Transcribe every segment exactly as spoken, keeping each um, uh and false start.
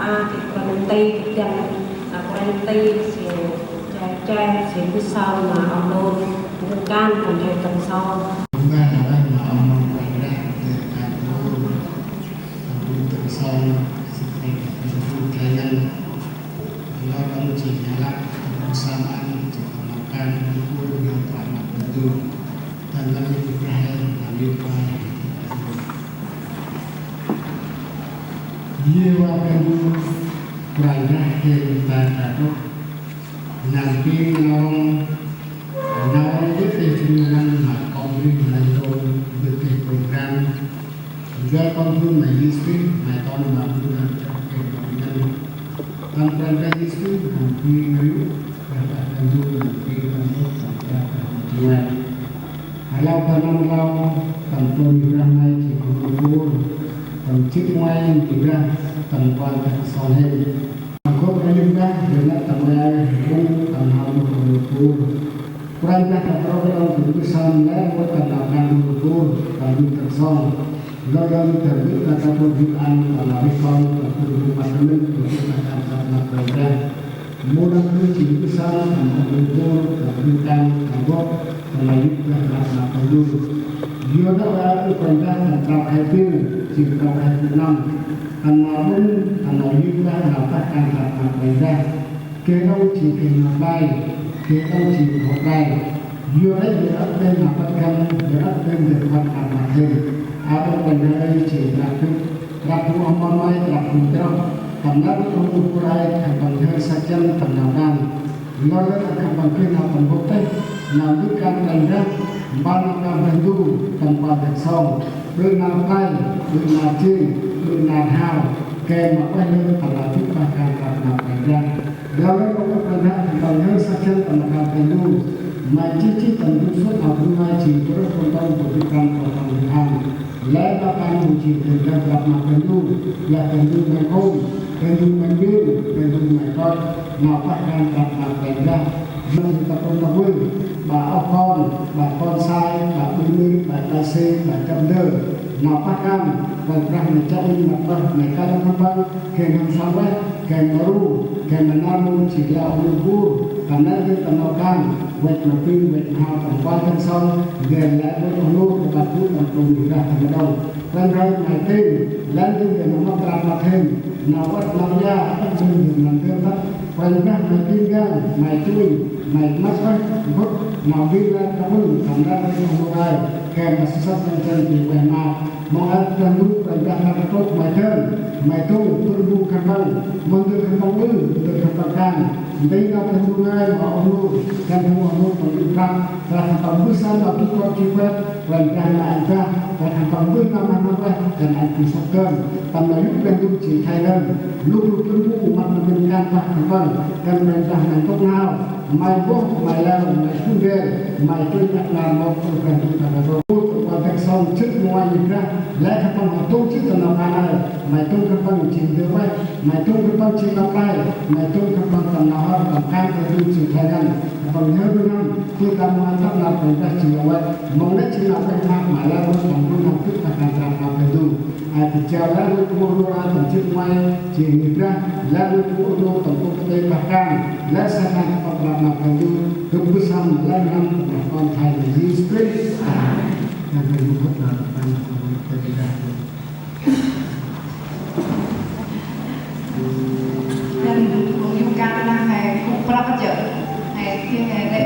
A, geh kôranh nti, geh, a, kôranh nti, si, chai, chai, si mbơh sơm ma oh nô, bu kan, kon joi tâm sâu. Mbơh lah ma oh nô, kôranh nti, geh kan bu, kon joi tâm sâu, si kôranh nti, bu kan. Lor ăn jêng lah, bu sơm ăn, jêng tâm kan, bu, bu, bu, bu, bu, bu, Tăn lăm yơh kơt he, lăm yơh kơt he. Yêhôva Brah Ndu, Brah Ndu he ta ta trôk. Nơm ƀư nau rŏng, nau rŏng bơh têh jêng nau rŏng ma kon Brah Ndu, bơh têh program. Njuăl kon Brah ma Yêsu Krist, ma kon ma Brah Ndu, ma kon ma Brah Ndu. Tâm Brah Ndu Yêsu Krist, nơm ƀư nau rŏng, Brah Ndu nơm ƀư nau rŏng, tâm Brah Ndu. Hơlâu ta nơm hơlâu, tâm Brah Ndu Yêsu Krist, tâm jê̆t nguay Yêsu Krist, tâm kuăl ta sŏng hên. Tâm khôp ta yơ̆ ta, yơ̆ năp tâm nguay, yơ̆ tâm hao mơh tâm lu kur. Kôranh Brah ta trôk lŏng tâm mbơh sơm lĕ, mâu tâm nau kan lu kur, tâm lu tâm sŏng. Lŏng lŏng tâm mbơh ta trôk yơ̆ ăn, tâm nau rêh kon, tâm lu kur măt tâm mĭn, tâm lu ta kan săp măt tâm Brah. Mâu năp lu jêng mbơh sơm, tâm lu kur, tâm lu kan, tâm gop, tâm nau yơ̆ ta kan săp măt tâm lu. Yua năp wa ư Kôranh Brah tâm trao khai pil, jêng trao khai pil năm. Tâm nau rŭng, tâm nau yơ̆ ta, nau pah kan săp măt Kôranh Brah. Geh đŏng jêng geh nau play, geh đŏng jêng geh nau play. Yua nây yơ̆ ăt geh nau păt găn, yơ̆ ăt geh nau păt găn ma hên. Aơ Kôranh Brah ơi jêng Brah Ndu, Brah Ndu oh mon may, Brah Ndu chroh. Tâm nau rŭng rŭng bu rai, khân păng hên sa jăn tâm nau kan. Lor lor khân păng geh nau tâm bôk têh, nau mbơh kan Kôranh Brah, mbơh nau kan Brah Ndu, tâm kuăl ta sŏng. Ƀư nau play, ƀư nau jêng, ƀư nau hao, gay ma ueh lơn tâm nau dŭt pah kan Brah Ndu Kôranh Brah. Lor lor ƀư Kôranh Brah, tâm nau hên sa jăn tâm nau kan Brah Ndu. Ma jêh jêh tâm dŭt sŭt nau bu ngai jêng bơrơh kon tông bu dŭt kan kon tông dŭt an. Lĕ ma kan bu jêng geh Brah Ndu Brah Ndu, Brah Ndu may khôm, Brah Ndu may mil, Brah Ndu may trôk, nau pah kan Brah Ndu Kôranh Brah. Mâu tâm trôm nau vơi, ƀă oh kon, ƀă kon sai, ƀă ƀư nư, ƀă ta sê, ƀă chăp ndơ. Nau pah kan, Kôranh Brah may chăp ŭnh măt pơh, may kăl khân păng, geh n'hâm sŏng ueh, geh ma ru, geh ma nau mâu jêng lah oh nô bu, tâm nau geh tâm nau kan, văch ma pinh, văch ma hao, tâm kuăl ta sŏng, geh lĕ văch oh nô, kơ ƀă bu, tâm trôm Brah tâm đŏng. Kôranh Brah may tĭng, lĕ tĭng geh nau mâp krăp mâp hên, nau ăt nau ya, ăt dơm dơm nau dơm tât. Kôranh Brah may tĭng geh, may tui, may mât ueh, gŭt, nau dĭng lĕ tâm ŭnh, tâm lĕ rêh oh nô rai, gay ma săp săp nau jăn bi ueh ma. Mông ăt Brah Ndu, Kôranh Brah may ta trôk may dơm, may tui, bơr bu khân păng, mâu dơi khân păng ƀư, mâu dơi khân păng kan. Nti nau Brah Ndu ngai ma oh nô, gay oh nô tâm ŭnh krăp, Brah khân păng mbơh sơm nau dŭt kŏ jêh kuet, Kôranh Brah may ăn Brah, Brah khân păng mbơh nau mât nau ueh, gay ăn bu sŏk dơm, tâm nau yô̆ Brah Ndu jêng khay lơn, lu lu bơr bu mât nau mĭn kan pah khân păng, gay Kôranh Brah may ntŭk nau, may boh, may leo, may phung đel, may trôk ăp nar mâp, Brah Ndu ta trôk. Ŭch, ŭch, ŭch, sŏng jê̆t nguay Yêsu Krist, lĕ khân păng hŏ dôl jê̆t tâm nau kan aơ, may dôl khân păng jêng ndơ ueh, may dôl khân păng jêng nau play, may dôl khân păng tâm nau hŏt, tâm kan Brah Ndu jêng khay ngăn, khân păng nhhơr bu năm, jêh tâm nau hŏt tâm nau Brah Ndu jêng nau ueh, mông nây jêng nau ueh ma, may lĕ rŏng tâm rŏng nau dŭt pah kan Brah Ndu Brah Ndu. Ai ti jao lĕ rŏng bu rŏng ai tâm jê̆t nguay, jêng Yêsu Krist, lĕ rŏng bu rŏng tâm kôk tê pah kan, lĕ sa kan tâm Brah Ndu Brah Ndu, gâp mbơh sơm lĕ năm tâm Brah Kon Thai Yêsu Krist. Amen. Yang kami buat na tâm Brah Ndu Brah Ndu. Yang kami buat na hai kuk prap aja. Hai, hai, hai, hai.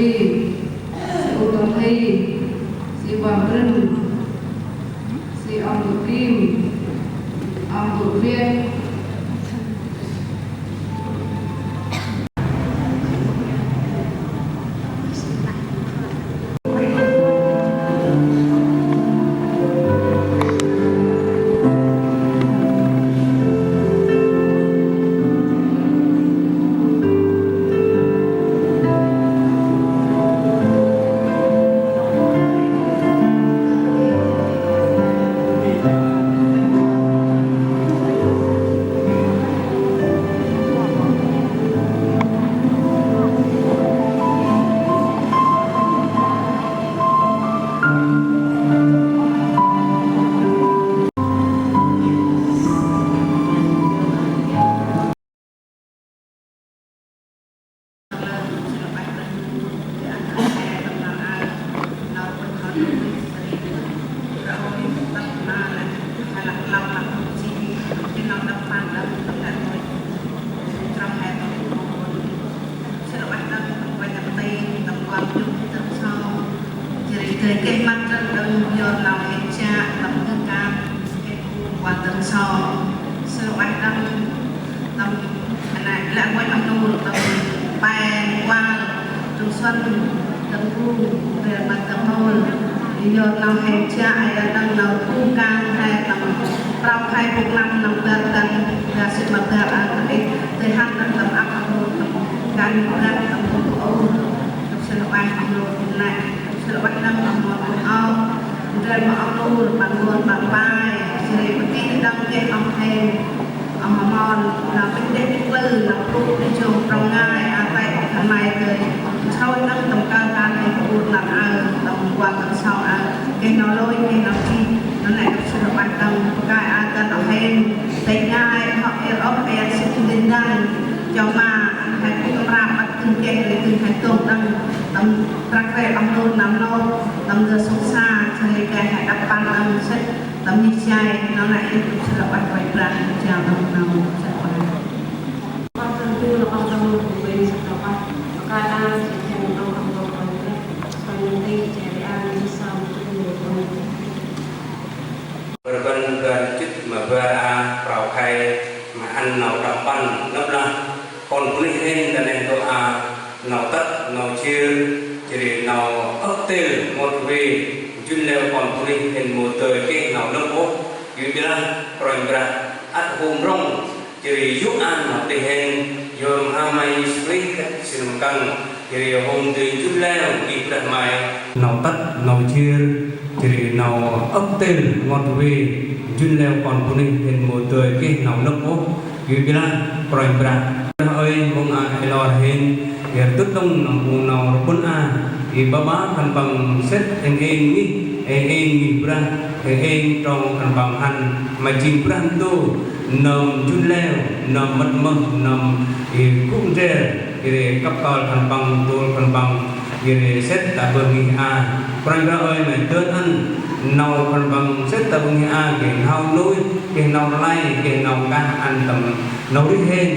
Ri, si U Tâm Thi, si Vam Brĭn, si ong Gŭ Kim, ong Gŭ Viêng. Jêh ri dơi geh măt trăn đŏng yor nau hên jă tâm ngih kan geh bu kuăl dơ̆ng so. Sơ̆ ueh đŏng tâm anai lĕ nguay a nôl tâm pe kuăl Trưng Xuân, Tân Phú, Rê Măt Tâm Hôl. Yor nau hên jă, ai đăng nau bu kan hai tâm prau hai bu năm năm bar đăng, bar sĭt ma bar ăn tâm ih, tê hăn đăng tâm ăp a nôl tâm kan bar tâm bu ôr. Tâm sĭt ueh a nôl tâm nai. Sĭt ueh đăng tâm mon ôr. Ndrel ma a nôl, ban mon, ban pai. Sĭt rê pơti đăng geh ong hên. Ong ma mon, nau pĭt đeh pĭt klư, nau pluk pĭt jong prong ngai, a tay ong khân may dơi. Srôi đăng tâm kơl kan hên pur năp aơ, tâm kuăl tâm sau aơ. Geh nau lôi, geh nau ji. Nau nê sĭt ueh đăng pơkai aơ kơl ong hên. Têk ngai, hŏ ir ôh, ir sĭt ndin đăng. Chong ma, ăn hai bu tâm rap, ăt dâng geh, ri dâng hai tông đăng. Tâm prăk rê ong nôl năm nôl, tâm dơ sông sa, sĭt rê geh hai đăp păn đăng sĭt. Tâm ngih jay, nau nê ih tŭ sĭt ueh Kôranh Brah, jao đŏng nau sĭt ueh. Păng tâng du la păng tâng lu bê sĭt ueh. Păng ka đa sĭt hên đŏng hăm đŏng Kôranh Brah. Păng nâng tê jay ri an, sĭt sam tŭ lu bê. Bơr bân ban jât ma ba a prao khay ma ăn nau đăp păn năp lah. Kon bunuyh hên ta neh ntu a nau tât, nau jêr, jêh ri nau âk têl ngot vê, jŭn leo kon bunuyh hên mâu dơi geh nau lơp ôh, yor ƀiălah Kôranh Brah ăt hôm rŏng, jêh ri yô̆ an nau tih hên, yor mha ma Yêsu Krist khât sĭn mkăn, jêh ri hôm dơi jŭn leo ngih Brah May. Nau tât, nau jêr, jêh ri nau âk têl ngot vê, jŭn leo kon bunuyh hên mâu dơi geh nau lơp ôh, Yor ri lah Kôranh Brah. Brah ơi, mông a ê lor hên, yor dŭt đŏng nâm bu nau rƀŭn a, i bơ̆ bơ̆ khân păng sĭt êng êng ngih, êng êng ngih Brah, êng êng trong khân păng hăn, ma jêng Brah Ndu, nơm jŭn leo, nơm mât mơh, nơm i gŭ ndrel, i ri kăp kơl khân păng, dôl khân păng, i ri sĭt tă bơh ngih a. Kôranh Brah ơi, ma dơn ăn, nau khân păng sĭt tă bơh ngih a, geh nau nuih, geh nau rlay, geh nau kah ăn tâm nau rêh hên,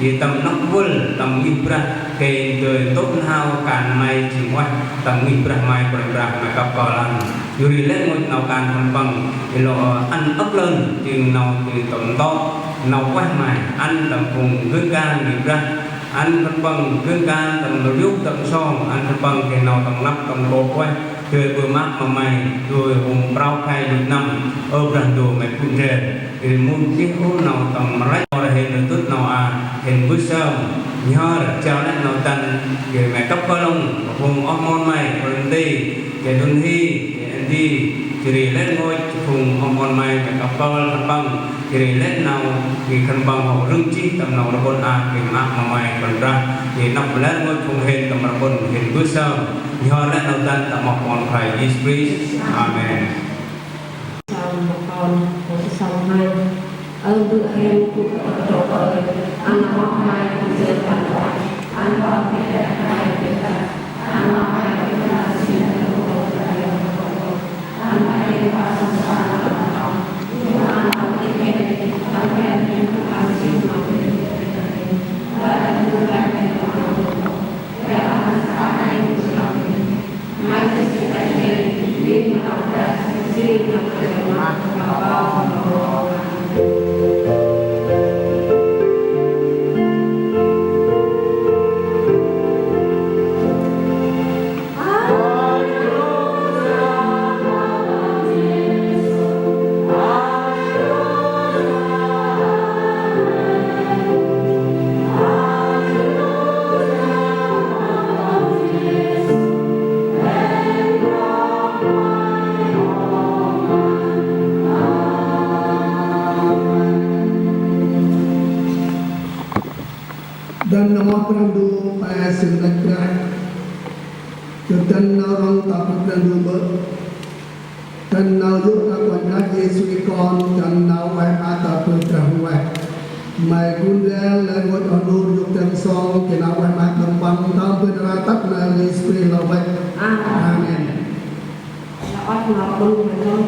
i tâm năp vâl, tâm ngih Brah, geh dơi ntŭk n'hao kan May jêng ueh, tâm ngih Brah May, Kôranh Brah, ma kăp kơl ăn. Yor ri lĕ rngôch nau kan khân păng, i lŏ ăn âk lơn, jêng nau jêng tâm ntŭk, nau ueh May, ăn tâm phung gơnh kan ngih Brah, ăn khân păng gơnh kan tâm riuk tâm song, ăn khân păng geh nau tâm năp tâm kôk ueh, dơi bơh maak ma May, dơi hôm prao khay lŭt năm, ơ Brah Ndu May gŭ ndrel. Ri mông geh ôh nau tâm rlăch, yor hên dŭt nau a, hên mbơh sơm, nhhơr, jao lĕ nau dăn, geh May kăp kơl lŏng, phung oh mon May, phung nti, geh dŭn hi, geh nti, jêh ri lĕ rngôch phung oh mon May, May kăp kơl khân păng, jêh ri lĕ nau, geh khân păng hŏ rưng jêh tâm nau rƀŭn a, geh maak ma May Kôranh Brah, geh năp lĕ rngôch phung hên tâm rƀŭn, hên mbơh sơm, nhhơr lĕ nau dăn tâm moh Kon Kôranh Yêsu Krist. Amen. Sơm ma kon, kô̆ sơm hăn. Ơ Brah hên gŭ tâm trôk ơi, ăn ma May gŭ jêr păng, ăn ma May gŭ jêr păng, ăn ma May gŭ jêr păng, ăn ma May gŭ jêr păng, Dăn nau moh Brah Ndu, Pă sĭn lăch Brah. Dăn nau rŏng ta bơh Brah Ndu bơ̆. Dăn nau yô̆ ta Kôranh Brah Yêsu i Kon, dăn nau ueh maak ta bơh Brah Huêng Ueh. May gŭ ndrel lĕ rngôch oh nô yô̆ dăn song, geh nau ueh maak tâm păng, tâm bơh nar aơ tât nau Yêsu Krist lah ueh. Amen. Lah ueh ma kon, ma kon.